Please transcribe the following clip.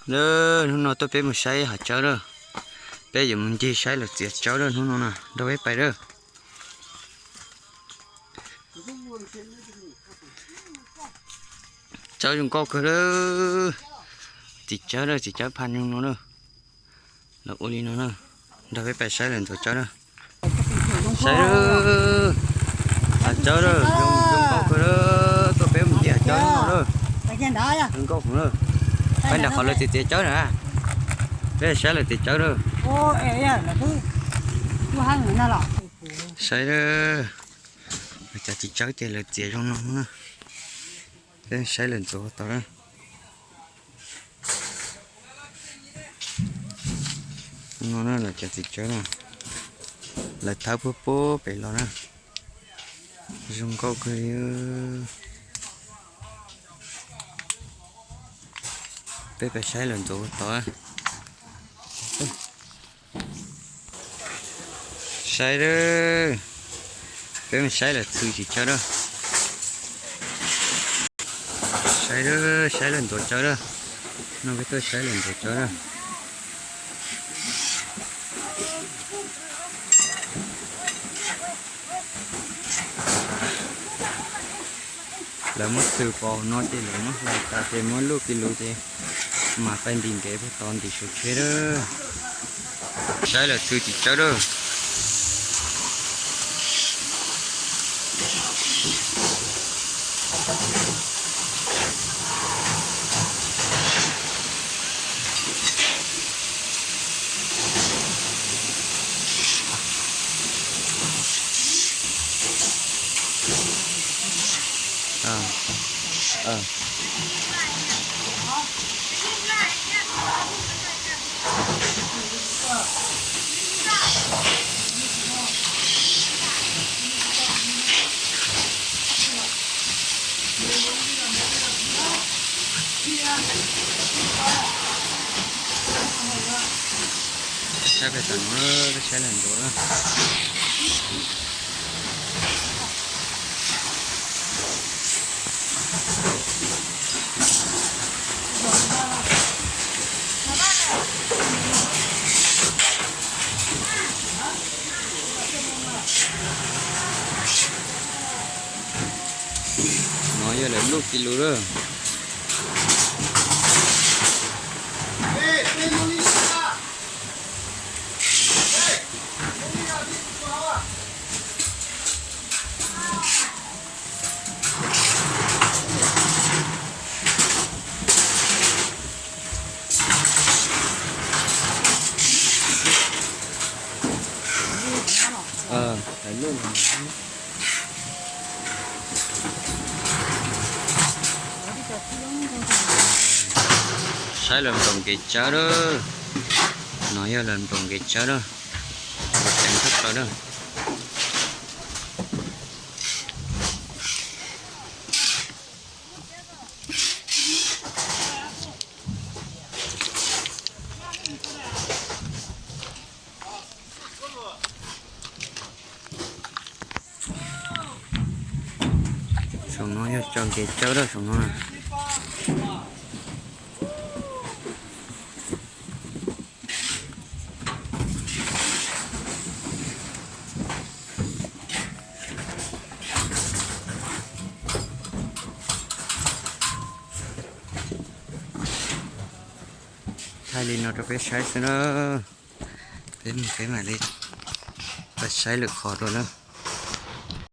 Lawm, hnub no tuaj peb mus saib hav tsawb lawm. Peb yuav mus ncig saib lawv txiav tsawb lawm hnub no na, nrog peb pais lawm. Tsawb zoo nkauj kawg lawm. Txiav tsawb lawm, txiav tsawb phaj zoo no lawm. Los ua li no na, nrog peb pais saib lawv ntxuav tsawb na. Saib lawm, hav tsawb lawm, zoo nkauj kawg lawm, tuaj peb mus ncig hav tsawb no lawm. Zoo nkauj heev lawm. Peb nram qhov lawv txiav txiav tsawb na, peb saib lawv txiav tsawb lawm. Saib lawm, cov txiv tsawb ces lawv txiav zoo no na. Peb saib lawv ntxuav tau lawm. No na, lawv cov txiv tsawb na, lawv thawb puag puag pem los na. Zoo nkauj kawg li. Peb pais saib lawv ntxuav tod. Saib lawm, peb mus saib lawv txhw txiav tsawb lawm. Saib lawm, saib lawv ntxuav tsawb lawm. No peb tuaj saib lawv ntxuav tsawb lawm. Lawv muab txhw pos no ces lawv muab hlais tas ces muab luj ki lus ces mam pais ntim nkev puag tod ntim saum tsheb lawm. Saib lawv txhw txiav tsawb lawm. Saib pem tom no, saib lawv ntxuav na. No yog lawv luj ki lus lawm. Saib lawv nploos kev tsawb lawm. No yog lawv nploos kev tsawb lawm. Tseem thaj plaws lawm. Saum no yog tso kev tsawb lawm saum no. Thaij li no rau peb saib xwb na. Peb mus peb mam li pais saib lwm qhov dua na.